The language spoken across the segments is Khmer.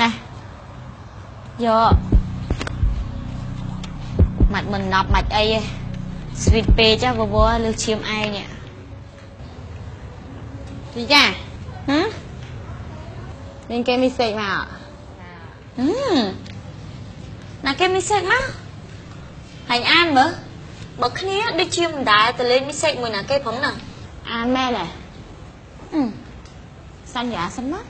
ណែយកម៉ាច់មិនណប់ម៉ាច់អីទេស្វីតពេកចាវវលើឈាមឯងនេះជីយ៉ាហ៎មានគេមីសេកមកណាគេមីសេកមកហើយអានមើលបើគ្នាដូចជាមិនដែលទៅលេងមីសេកមួយណាគេផងណាអានមែនទេសន្យាសិនមក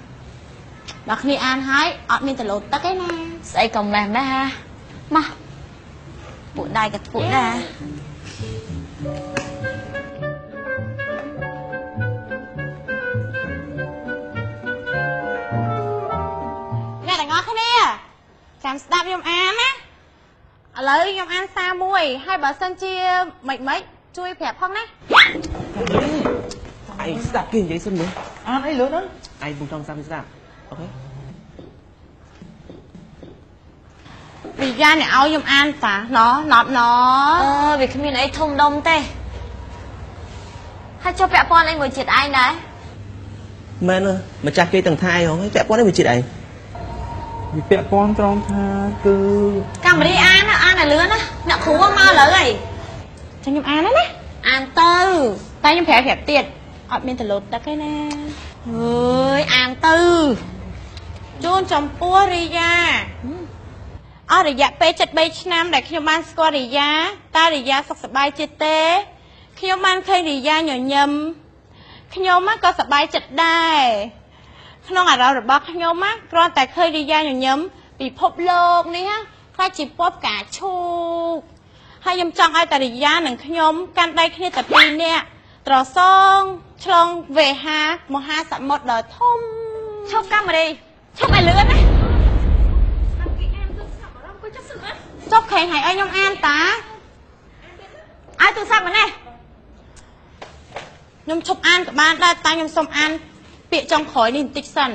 ដល់គ្នាអានហើយអត់មានតលោទឹកទេណាស្អីក៏ម៉េះម៉េះហាមកពួកដៃក៏ពួកដែរអ្នកទាំងអស់គ្នាចាំស្ដាប់ខ្ញុំអានណាឥឡូវខ្ញុំអានសារមួយហើយបើសិនជាមិនមិនជួយប្រាប់ផងណាឯងស្ដាប់គេនិយាយសិនមើលអានអីលើហ្នឹងឯងពុំចង់ស្ដាប់ស្ដាប់អូខេវិញ្ញាណឲ្យខ្ញុំអានតាណណប់ណអឺវាគ្មានអីធំដុំទេហើយចុះពាក់ព័ន្ធអីមួយជាតិឯងដែរមែនម្ចាស់គេទាំងថាអីហងពាក់ព័ន្ធអីមួយជាតិឯងវាពាក់ព័ន្ធត្រង់ថាគឺកាមេរីអានអានឲ្យលឿនណាអ្នកគ្រូមកឥឡូវហីចឹងខ្ញុំអានណាអានទៅតែខ្ញុំប្រាប់ទៀតអត់មានតលោទឹកទេណាអើយអានទៅជូនចំពោះរីយ៉ាអស់រយៈពេល73ឆ្នាំដែលខ្ញុំបានស្គាល់រីយ៉ាតើរីយ៉ាសុខសប្បាយចិត្តទេខ្ញុំបានឃើញរីយ៉ាញញឹមខ្ញុំក៏សប្បាយចិត្តដែរក្នុងអារម្មណ៍របស់ខ្ញុំគ្រាន់តែឃើញរីយ៉ាញញឹមពិភពលោកនេះខ្លាចជាពណ៌ផ្កាឈូកហើយខ្ញុំចង់ឲ្យតារីយ៉ានិងខ្ញុំកាន់ដៃគ្នាតែពីរនាក់ត្រសងឆ្លងវេហាមហាសមុទ្រដ៏ធំឈប់កាមេរីឈប់ឲ្យលឿនណាចុះខេងឲ្យខ្ញុំអានតាឲ្យទូរស័ព្ទមកនេះខ្ញុំឈប់អានក៏បានដែរតែខ្ញុំសុំអានពាក្យចុងក្រោយនេះបន្តិចសិន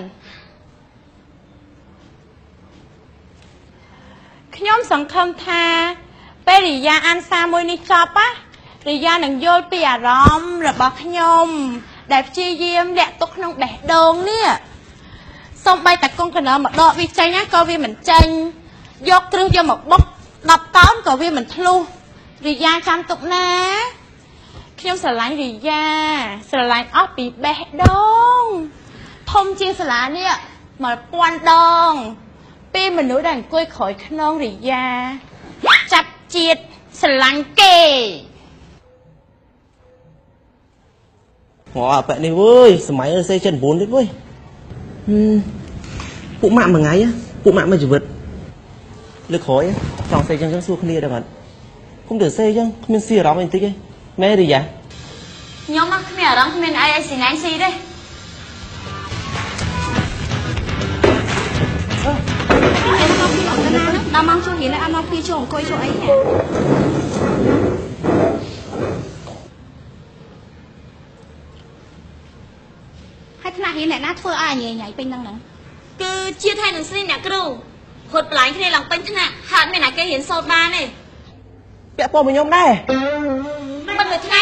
ខ្ញុំសង្ឃឹមថាពេលរិយាអានសារមួយនេះចប់ណារិយានឹងយល់ពីអារម្មណ៍របស់ខ្ញុំដែលព្យាយាមលាក់ទុកក្នុងបេះដូងនេះសូម្បីតែកុងកណ្ដមកដកវាចេញណាក៏វាមិនចេញយកគ្រឹះយកមកបុក10តោនក៏វាមិនធ្លុះរិយាចាំទុកណាខ្ញុំស្រឡាញ់រិយាស្រឡាញ់អស់ពីបេះដូងធំជាងសាលានេះ1000ដងពីមនុស្សដែលអង្គុយក្រោយខ្នងរិយាចាប់ជាតិស្រឡាញ់គេអូអាប៉ែនេះវើយសម័យសេ79ទៀតវើយពួកម៉ាក់មួយថ្ងៃពួកម៉ាក់មួយជីវិតលើក្រោយចង់សេចឹងចឹងសួរគ្នាដែរបាទគុំទៅសេចឹងគ្មានស៊ីអារម្មណ៍អីបន្តិចទេមែនទេយ៉ាខ្ញុំមកគ្មានអារម្មណ៍គ្មានអីឲ្យស៊ីណែស៊ីទេដល់ម៉ោងជួយរៀនហើយអត់មកពីជួយអង្គុយជួយអីហ៎ហើយថ្នាក់រៀនអ្នកណាធ្វើឲ្យញ៉ៃញ៉ៃពេញហ្នឹងហ្នឹងគឺជាថៃនឹងស្រីអ្នកគ្រូហត់បន្លាញគ្នាឡើងពេញថ្នាក់ហាត់មានណាគេរៀនសូត្របានទេពាក់ព័ន្ធមួយខ្ញុំដែរមិនមួយថ្ងៃ